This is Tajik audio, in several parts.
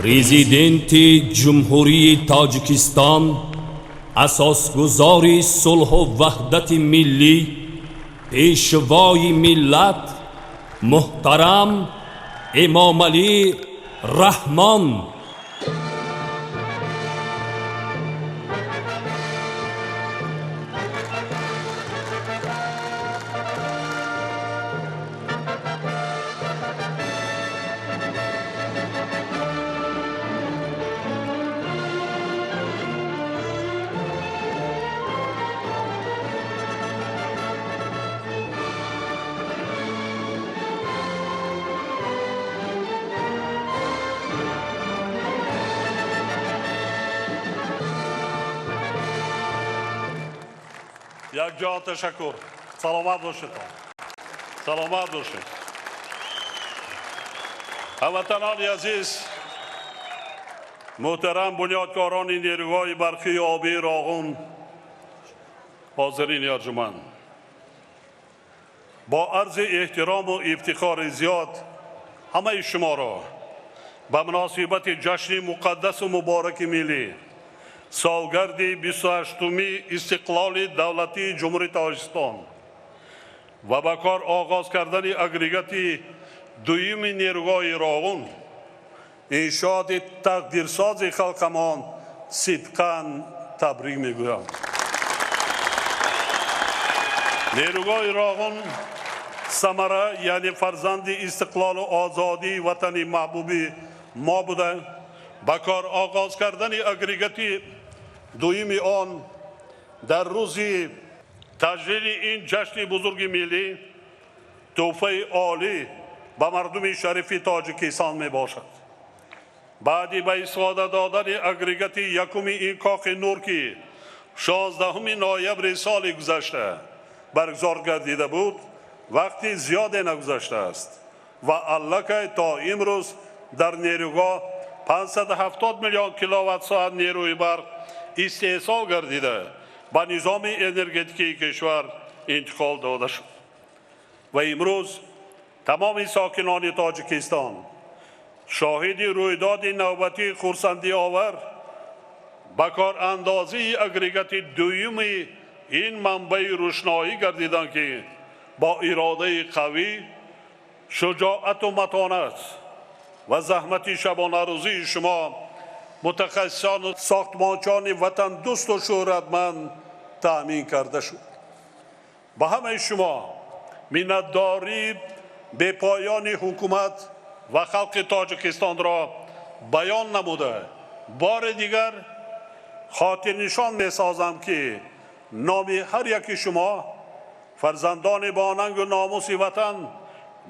Президенти Ҷумҳурии Тоҷикистон, асосгузори сулҳу ваҳдати миллӣ, Пешвои миллат муҳтарам Эмомалӣ Раҳмон. Якҷо ташаккур, саломат бошед, саломат бошед. Ҳамватанони азиз, муҳтарам бунёдкорони нерӯгоҳи барқии обии Роғун, ҳозирини арҷуманд, бо арзи эҳтирому ифтихори зиёд ҳамаи шуморо ба муносибати ҷашни муқаддасу мубораки миллӣ, солгарди 28-уми истиқлоли давлатии Ҷумҳурии Тоҷикистон ва ба кор оғоз кардани агрегати дуюми нерӯгоҳи Роғун, иншооти тақдирсози халқамон, сидқан табрик мегӯям. Нерӯгоҳи Роғун самара, яъне фарзанди истиқлолу озодии ватани маҳбуби мо буда, ба кор оғоз кардани агрегати дуюми он дар рӯзи таҷлили ин ҷашни бузурги миллӣ тӯҳфаи олӣ ба мардуми шарифи Тоҷикистон мебошад. Баъди ба истифода додани агрегати якуми ин коқи нур, ки 16 ноябри соли гузашта баргузор гардида буд, вақти зиёде нагузаштааст ва аллакай то имрӯз дар нерӯгоҳ 570 миллион киловатт-соат нерӯи барқ истеҳсол гардида, ба низоми энергетикии кишвар интиқол дода шуд ва имрӯз тамоми сокинони Тоҷикистон шоҳиди рӯйдоди навбатии хурсандиовар, ба корандозии агрегати дуюми ин манбаи рӯшноӣ гардиданд, ки бо иродаи қавӣ, шуҷоату матонат ва заҳмати шабонарӯзии шумо, мутахассисону сохтмончони ватандӯсту шӯҳратманд, таъмин карда шуд. Ба ҳамаи шумо миннатдории бепоёни ҳукумат ва халқи Тоҷикистонро баён намуда, бори дигар хотирнишон месозам, ки номи ҳар яки шумо, фарзандони бонангу номуси ватан,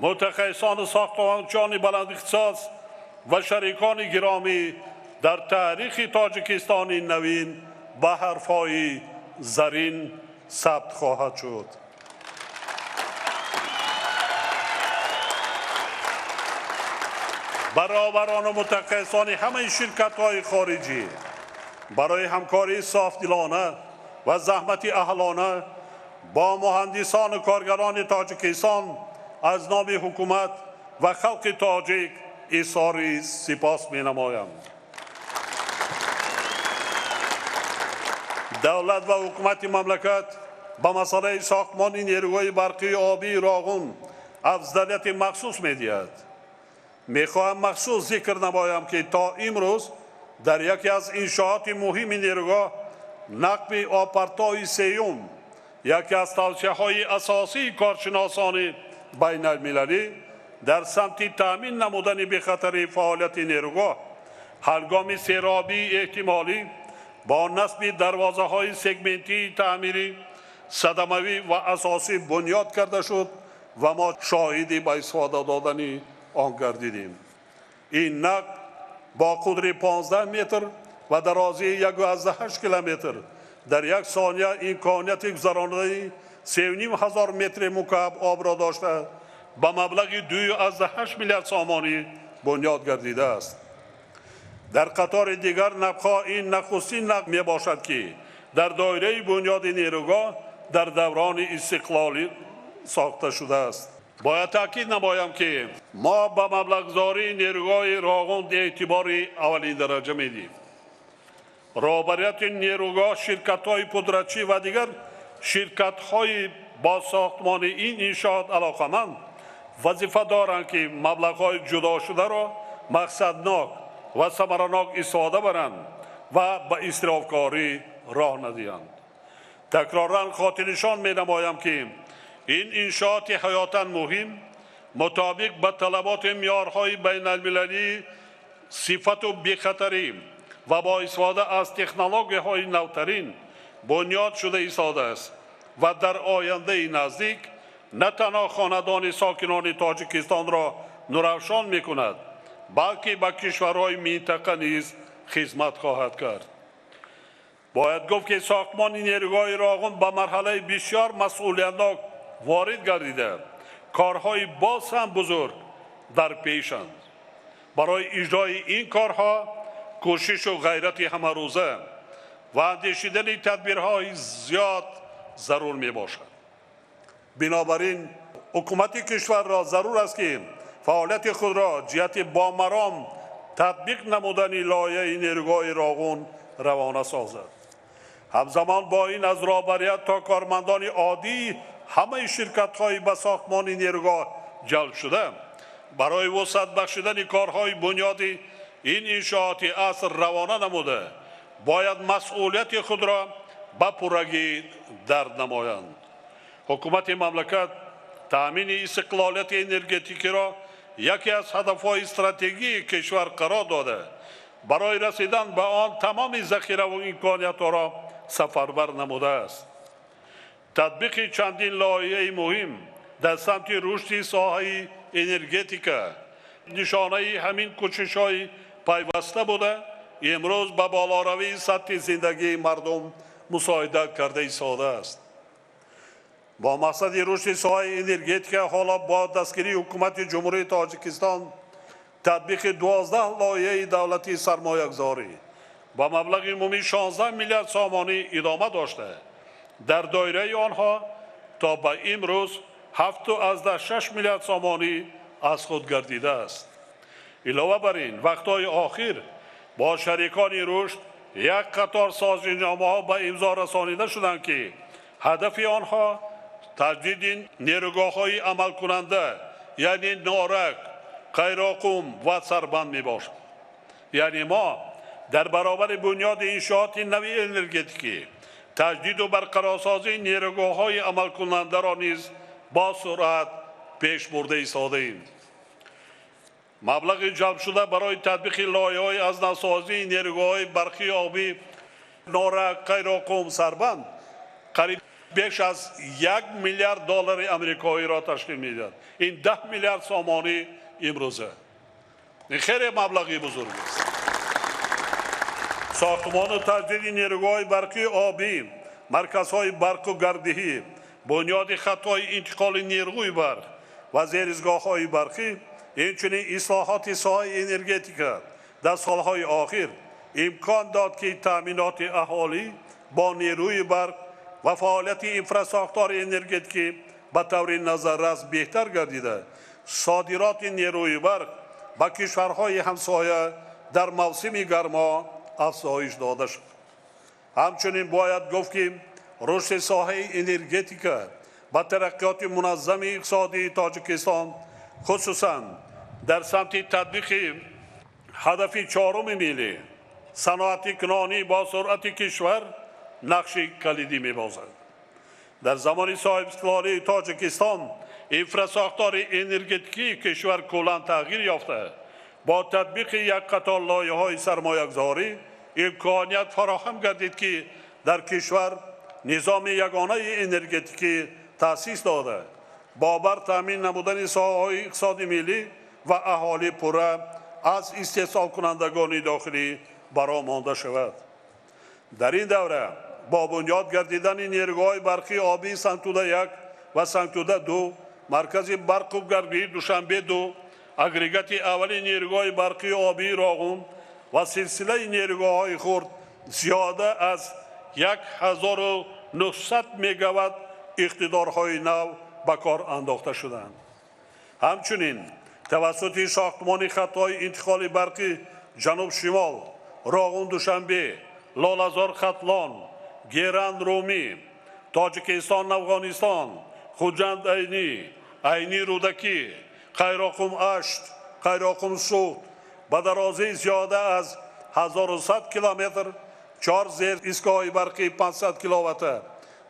мутахассисону сохтмончони баландихтисос ва шарикони гиромӣ, дар таърихи Тоҷикистони навин ба ҳарфҳои зарин сабт хоҳад шуд. Баробарону мутахассисони ҳамаи ширкатҳои хориҷӣ барои ҳамкории софдилона ва заҳмати аҳлона бо муҳандисону коргарони Тоҷикистон аз номи ҳукумат ва халқи тоҷик изҳори сипос менамоям. Давлат ва ҳукумати мамлакат ба масъалаи сохтмони нерӯгоҳи барқии обии Роғун афзалияти махсус медиҳад. Мехоҳам махсус зикр намоям, ки то имрӯз дар яке аз иншооти муҳими нерӯгоҳ, нақби обпартои сеюм, яке аз тавсияҳои асосии коршиносони байналмилалӣ дар самти таъмин намудани бехатарии фаъолияти нерӯгоҳ ҳангоми серобии эҳтимолӣ, бо насби дарвозаҳои сегментии таъмирӣ, садамавӣ ва асосӣ бунёд карда шуд ва мо шоҳиди ба истифода додани он гардидем. Ин нақб бо қудри 15 метр ва дарозии 1,8 километр дар як сония имконияти гузаронидани 3,5 ҳазор метри мукааб обро дошта, ба маблағи 2,8 миллиард сомонӣ бунёд гардидааст. Дар қатори дигар нақбҳо ин нахустин нақб мебошад, ки дар доираи бунёди нерӯгоҳ дар даврони истиқлолӣ сохта шудааст. Бояд таъкид намоям, ки мо ба маблағгузории нерӯгоҳи Роғун эътибори аввалиндараҷа медиҳем. Роҳбарияти нерӯгоҳ, ширкатҳои пудрачӣ ва дигар ширкатҳои бо сохтмони ин иншоот алоқаманд вазифа доранд, ки маблағҳои ҷудошударо мақсаднок ва самаранок истифода баранд ва ба исрофкорӣ роҳ надиҳанд. Такроран хотирнишон менамоям, ки ин иншооти ҳаётан муҳим мутобиқ ба талаботи меъёрҳои байналмилалии сифату бехатарӣ ва бо истифода аз технологияҳои навтарин бунёд шуда истодааст ва дар ояндаи наздик на танҳо хонадони сокинони Тоҷикистонро нурафшон мекунад, балки ба кишварҳои минтақа низ хизмат хоҳад кард. Бояд гуфт, ки сохтмони нерӯгоҳи Роғун ба марҳалаи бисёр масъулиятнок ворид гардида, корҳои боз ҳам бузург дар пешанд. Барои иҷрои ин корҳо кӯшишу ғайрати ҳамарӯза ва андешидани тадбирҳои зиёд зарур мебошад. Бинобар ин ҳукумати кишварро зарур аст, ки фаъолияти худро ҷиҳати бомаром татбиқ намудани лоиҳаи нерӯгоҳи Роғун равона созад. Ҳамзамон бо ин аз роҳбарият то кормандони оддии ҳамаи ширкатҳои ба сохтмони нерӯгоҳ ҷалб шуда барои вусъат бахшидани корҳои бунёди ин иншооти аср равона намуда, бояд масъулияти худро ба пуррагӣ дарк намоянд. Ҳукумати мамлакат таъмини истиқлолияти энергетикиро яке аз ҳадафҳои стратегии кишвар қарор дода, барои расидан ба он тамоми захираву имкониятҳоро сафарбар намудааст. Татбиқи чандин лоиҳаи муҳим дар самти рушди соҳаи энергетика нишонаи ҳамин кӯшишҳои пайваста буда, имрӯз ба болоравии сатҳи зиндагии мардум мусоидат карда истодааст. Бо мақсади рушди соҳаи энергетика ҳоло бо дастгирии Ҳукумати Ҷумҳурии Тоҷикистон татбиқи 12 лоиҳаи давлатии сармоягузорӣ ба маблағи умумии 16 миллиард сомонӣ идома дошта, дар доираи онҳо то ба имрӯз 7,6 миллиард сомонӣ аз худ гардидааст. Илова бар ин, вақтҳои охир бо шарикони рушд як қатор созишномаҳо ба имзо расонида шуданд, ки ҳадафи онҳо таҷдиди нерӯгоҳҳои амалкунанда, яъне Норак, Қайроқум ва Сарбанд мебошад. Яъне мо дар баробари бунёди иншооти нави энергетикӣ таҷдиду барқарорсозии нерӯгоҳҳои амалкунандаро низ бо суръат пеш бурда истодаем. Маблағи ҷалбшуда барои татбиқи лоиҳаҳои аз навсозии нерӯгоҳҳои барқии обӣ Норак, Қайроқум, Сарбанд қариб беш аз 1 миллиард доллари амрикоиро ташкил медиҳад. Ин 10 миллиард сомонӣ имрӯза. Ин хеле маблағи бузург аст. Сохтмону таҷдиди нерӯгоҳи барқии обӣ, марказҳои барқу гардиҳӣ, бунёди хатҳои интиқоли нерӯи барқ ва зеризгоҳҳои барқӣ, инчунин ислоҳоти соҳаи энергетика дар солҳои охир имкон дод, ки таъминоти аҳолӣ бо нерӯи барқ ва фаъолияти инфрасохтори энергетикӣ ба таври назаррас беҳтар гардида, содироти нерӯи барқ ба кишварҳои ҳамсоя дар мавсими гармо афзоиш дода шуд. Ҳамчунин бояд гуфт, ки рушди соҳаи энергетика ба тараққиёти муназзами иқтисодии Тоҷикистон, хусусан дар самти татбиқи ҳадафи чоруми миллӣ, саноатикунонии босуръати кишвар, нақши калидӣ мебозад. Дар замони соҳибистиқлолии Тоҷикистон инфрасохтори энергетикии кишвар куллан тағйир ёфта, бо татбиқи як қатор лоиҳаҳои сармоягузорӣ имконият фароҳам гардид, ки дар кишвар низоми ягонаи энергетикӣ таъсис дода, бо бар таъмин намудани соҳаҳои иқтисоди миллӣ ва аҳолӣ пурра аз истеҳсолкунандагони дохилӣ бароҳ монда шавад. Дар ин давра бо бунёд гардидани нерӯгоҳи барқии обии Сангтуда 1 ва Сангтуда 2, маркази барқу гардии Душанбе 2, агрегати аввали нерӯгоҳи барқии обии Роғун ва силсилаи нерӯгоҳҳои хурд зиёда аз 1900 мегаватт иқтидорҳои нав ба кор андохта шуданд. Ҳамчунин тавассути сохтмони хатҳои интиқоли барқи ҷануб-шимол, Роғун-Душанбе, Лолазор-Хатлон, Геран-Румӣ, Тоҷикистон-Афғонистон, Хуҷанд-Айнӣ, Айнӣ-Рӯдакӣ, Қайроққум-Ашт, Қайроққум-Суғд ба дарозии зиёда аз 1100 километр 4 зеристгоҳи барқи 500 киловатта,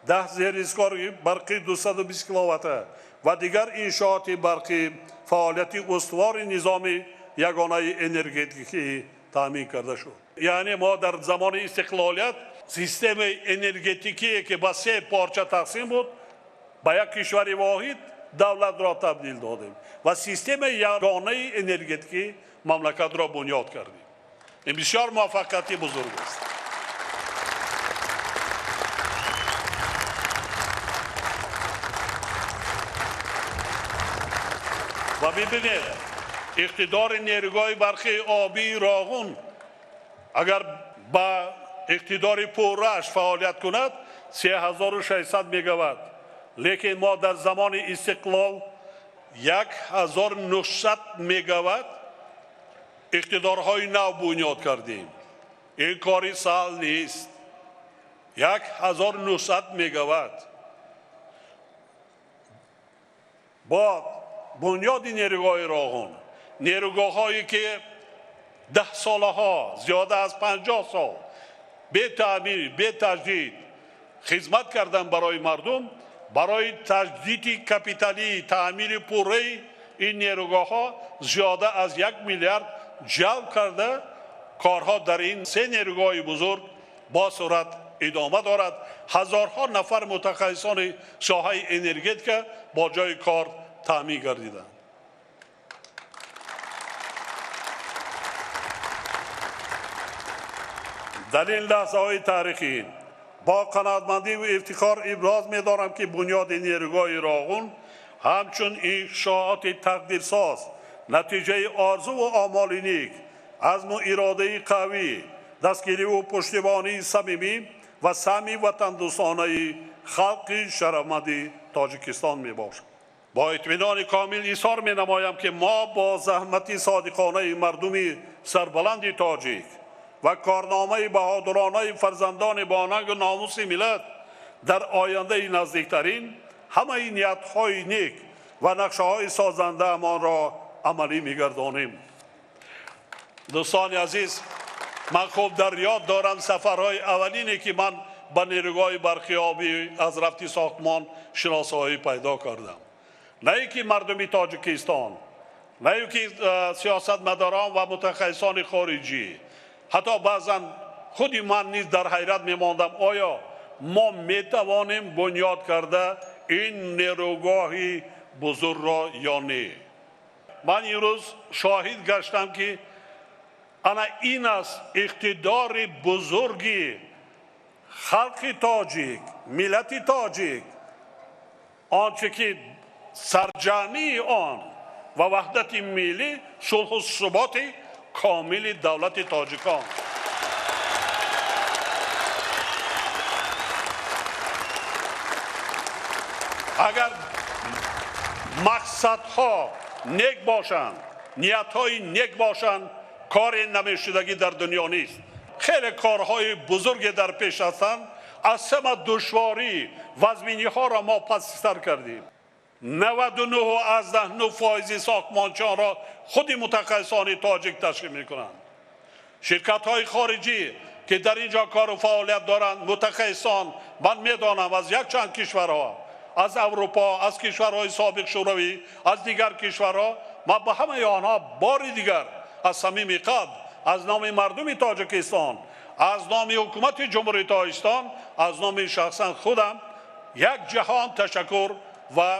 10 зеристгоҳи барқи 220 киловатта ва дигар иншооти барқӣ фаъолияти устувори низоми ягонаи энергетикӣ таъмин карда шуд. Яъне мо дар замони истиқлолият системаи энергетикие, ки ба се порча тақсим буд, ба як кишвари воҳид давлатро табдил додем ва системаи ягонаи энергетикӣ мамлакатро бунёд кардем. Ин бисёр муваффақияти бузург аст. Ва бибинед, иқтидори нерӯгоҳи барқи обии Роғун агар ба иқтидори пуррааш фаъолият кунад 3600 мегаватт, лекин мо дар замони истиқлол 1900 мегаватт иқтидорҳои нав бунёд кардем. Ин кори саҳл нест. 1900 мегаватт бо бунёди нерӯгоҳи Роғун, нерӯгоҳҳое ки 10 солаҳо, зиёда аз 50 сол бетаъмир, бетаҷдид хизмат кардан барои мардум, барои таҷдиди капиталӣ, таъмири пурраи ин нерӯгоҳҳо зиёда аз 1 миллиард ҷалб карда, корҳо дар ин се нерӯгоҳи бузург бо суръат идома дорад. Ҳазорҳо нафар мутахассисони соҳаи энергетика бо ҷойи кор таъмин гардиданд. Дар ин лаҳзаҳои таърихӣ бо қаноатмандӣ ва ифтихор иброз медорам, ки бунёди нерӯгоҳи Роғун ҳамчун иншооти тақдирсоз, натиҷаи орзуву омоли нек, азму иродаи қавӣ, дастгириву пуштибонии самимӣ ва саҳми ватандӯстонаи халқи шарафманди Тоҷикистон мебошад. Бо итминони комил изҳор менамоям, ки мо бо заҳмати содиқонаи мардуми сарбаланди тоҷик ва корномаи баҳодуронаи фарзандони бонангу номуси миллат дар ояндаи наздиктарин ҳамаи ниятҳои нек ва нақшаҳои созандаамонро амалӣ мегардонем. Дӯстони азиз, ман хуб дар ёд дорам сафарҳои аввалине, ки ман ба нерӯгоҳи барқи обӣ аз рафти сохтмон шиносоӣ пайдо кардам. На ин ки мардуми Тоҷикистон, на ин ки сиёсатмадорон ва мутахассисони хориҷӣ, ҳатто баъзан худи ман низ дар ҳайрат мемондам, оё мо метавонем бунёд карда ин нерӯгоҳи бузургро ё не. Ман имрӯз шоҳид гаштам, ки ана ин аст иқтидори бузурги халқи тоҷик, миллати тоҷик, онче ки сарҷамъии он ва ваҳдати миллӣ, сулҳу суботи комили давлати тоҷикон. Агар мақсадҳо нек бошанд, ниятҳои нек бошанд, кори намешудагӣ дар дунё нест. Хеле корҳои бузурге дар пеш ҳастанд. Аз ҳама душворӣ вазминиҳоро мо пасисар кардем. 99.9% сохтмончиёнро худи мутахассисони тоҷик ташкил мекунанд. Ширкатҳои хориҷӣ, ки дар ин ҷо кору фаъолият доранд, мутахассисон, ман медонам аз якчанд кишварҳо, аз Аврупо, аз кишварҳои собиқ Шӯравӣ, аз дигар кишварҳо, ман ба ҳамаи онҳо бори дигар аз самими қалб, аз номи мардуми Тоҷикистон, аз номи ҳукумати Ҷумҳурии Тоҷикистон, аз номи шахсан худам як ҷаҳон ташаккур ва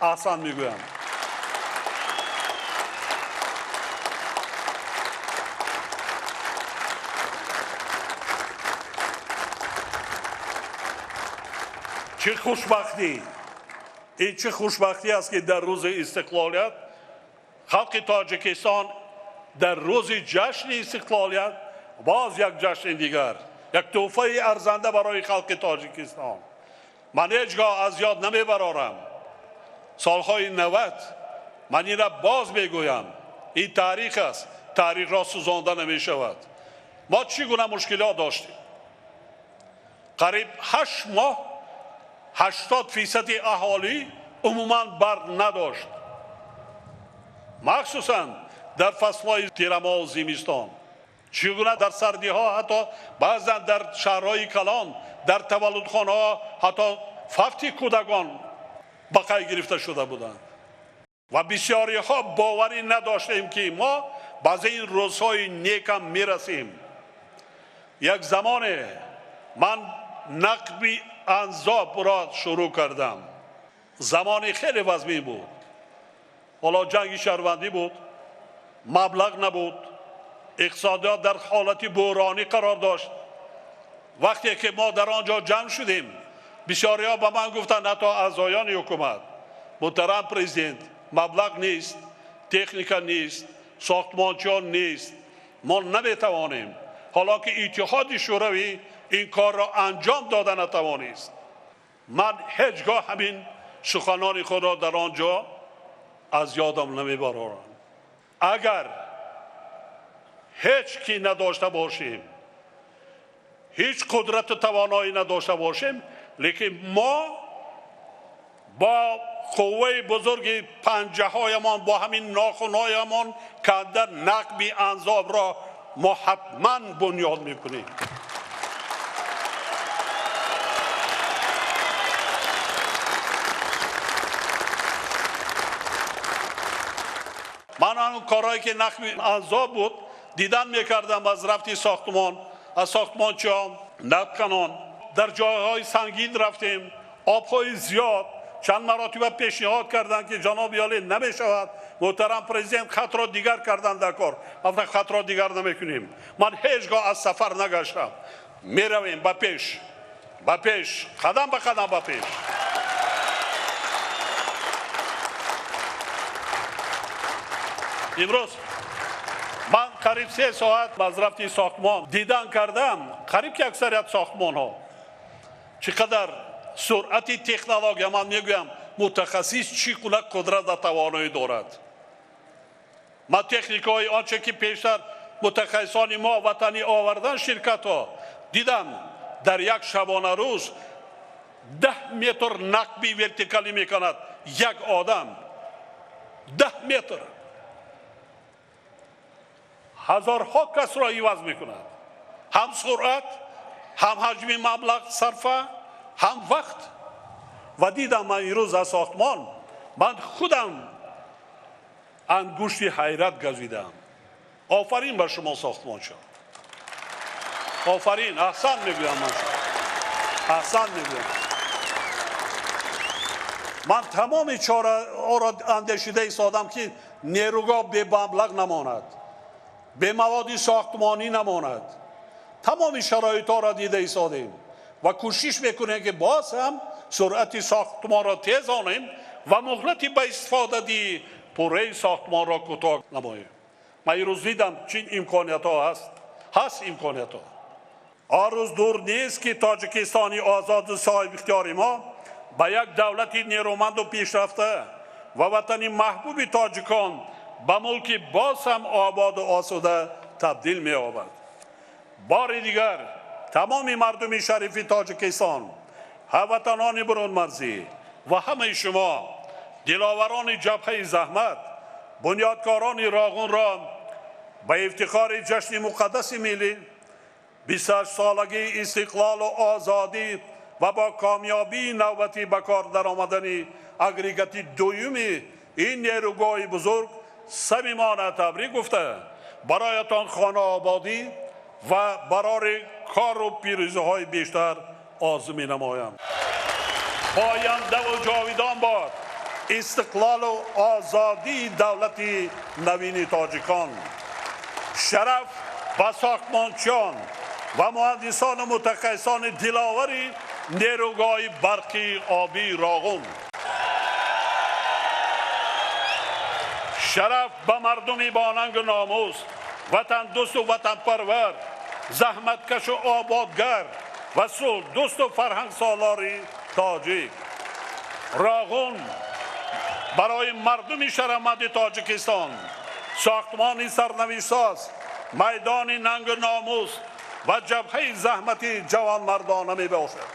аҳсан мегӯям. Чӣ хушбахтӣ! Ин чӣ хушбахтӣ аст, ки дар рӯзи истиқлолият халқи Тоҷикистон дар рӯзи ҷашни истиқлолият боз як ҷашни дигар, як тӯҳфаи арзанда барои халқи Тоҷикистон. Ман ҳеҷ гоҳ аз ёд намебарорам солҳои 90 Ман инро боз мегӯям, ин таърих аст, таърихро сӯзонда намешавад. Мо чӣ гуна мушкилот доштем? Қариб 8 моҳ 80% аҳолӣ умуман барқ надошт, махсусан дар фаслҳои тирамоҳу зимистон. Чӣ гуна дар сардиҳо, ҳатто баъзан дар шаҳрҳои калон, дар таваллудхонаҳо ҳатто фавти кӯдакон ба қайд гирифта шуда буданд. Ва бисёриҳо боварӣ надоштем, ки мо баъзе ин рӯзҳои некам мерасем. Як замоне ман нақби Анзобро шурӯъ кардам. Замони хеле вазмин буд. Ҳоло ҷанги шаҳрвандӣ буд, маблағ набуд, иқтисодиёт дар ҳолати буҳронӣ қарор дошт. Вақте ки мо дар он ҷо ҷамъ шудем, бисёриҳо ба ман гуфтанд, ҳатто аъзоёни ҳукумат: муҳтарам президент, маблағ нест, техника нест, сохтмончиён нест, мо наметавонем. Ҳоло ки Иттиҳоди Шӯравӣ ин корро анҷом дода натавонист. Ман ҳеҷ гоҳ ҳамин суханони худро дар он ҷо аз ёдам намебарорам. Агар ҳеҷ ки надошта бошем, ҳеҷ қудрату тавоноӣ надошта бошем, лекин мо бо қувваи бузурги панҷаҳоямон, бо ҳамин нохунҳоямон канда нақби Анзобро мо ҳатман бунёд мекунем. Ман он корҳое ки нақби Анзоб буд дидан мекардам аз рафти сохтмон, аз сохтмончиён, нақбканон. Дар ҷойҳои сангин рафтем, обҳои зиёд. Чанд маротиба пешниҳод карданд, ки ҷаноби олӣ намешавад, муҳтарам президент, хатро дигар кардан дар кор. Албатта хатро дигар намекунем. Ман ҳеҷ гоҳ аз сафар нагаштам. Меравем ба пеш, ба пеш, қадам ба қадам ба пеш. Имрӯз ман қариб 3 соат аз рафти сохтмон дидан кардам, қариб ки аксарият сохтмонҳо. Чӣ қадар суръати технология, ман мегӯям, мутахассис чӣ гуна қудрат ва тавоноӣ дорад. Ман техникаҳои онче ки пештар мутахассисони мо ватанӣ овардан ширкатҳо, дидам дар як шабонарӯз 10 метр нақби вертикалӣ мекунад як одам. 10 метр. Ҳазорҳо касро иваз мекунад. Ҳам суръат, ҳам ҳаҷми маблағ сарфа, ҳам вақт. Ва дидам ман имрӯз аз сохтмон, ман худам ангушти ҳайрат газидам. Офарин ба шумо сохтмончиён. Офарин, аҳсан мегӯям ман. Аҳсан мегӯям. Ман тамоми чораҳоро андешида истодам, ки нерӯгоҳ бемаблағ намонад, бемаводи сохтмонӣ намонад. Тамоми шароитҳоро дида истодем ва кӯшиш мекунем, ки боз ҳам суръати сохтмонро тезонем ва муҳлати ба истифодаи пурраи сохтмонро кӯтоҳ намоем. Ман имрӯз дидам чӣ имкониятҳо ҳаст. Ҳаст имкониятҳо. Он рӯз дур нест, ки Тоҷикистони озоду соҳибихтиёри мо ба як давлати нерӯманду пешрафта ва ватани маҳбуби тоҷикон ба мулки боз ҳам ободу осуда табдил меёбад. Бори дигар тамоми мардуми шарифи Тоҷикистон, ҳамватанони бурунмарзӣ ва ҳамаи шумо диловарони ҷабҳаи заҳмат, бунёдкорони Роғунро ба ифтихори ҷашни муқаддаси миллӣ, 28-солагии истиқлолу озодӣ ва бо комёбии навбатӣ ба кор даромадани агрегати дуюми ин нерӯгоҳи бузург самимона табрик гуфта, бароятон хонаободӣ ва барори кору пирӯзиҳои бештар орзу менамоям. Пояндаву ҷовидон бод истиқлолу озодии давлати навини тоҷикон. Шараф ба сохтмончиён ва муҳандисону мутахассисони диловари нерӯгоҳи барқи обии Роғун. Шараф ба мардуми бонангу номус, ватандӯсту ватанпарвар, заҳматкашу ободгар ва сулҳдӯсту фарҳангсолори тоҷик. Роғун Барои мардуми шарафманди Тоҷикистон сохтмони сарнавиштсоз, майдони нангу номус ва ҷабҳаи заҳмати ҷавонмардона мебошад.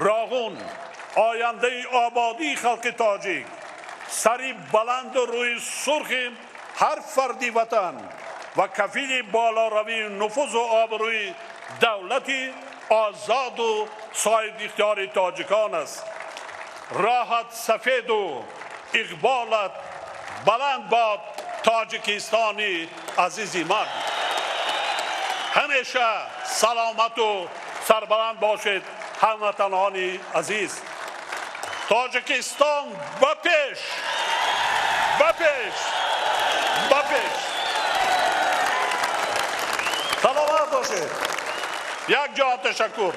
Роғун ояндаи ободии халқи тоҷик, сари баланду рӯи сурхи ҳар фарди ватан ва кафили болоравии нуфузу обрӯи давлати озоду соҳибихтиёри тоҷикон аст. Роҳат сафеду иқболат баланд бод, Тоҷикистони азизи ман. Ҳамеша саломату сарбаланд бошед, ҳамватанони азиз. Тоҷикистон ба пеш, ба пеш, ба пеш! Саломат бошед. Як ҷо ташаккур.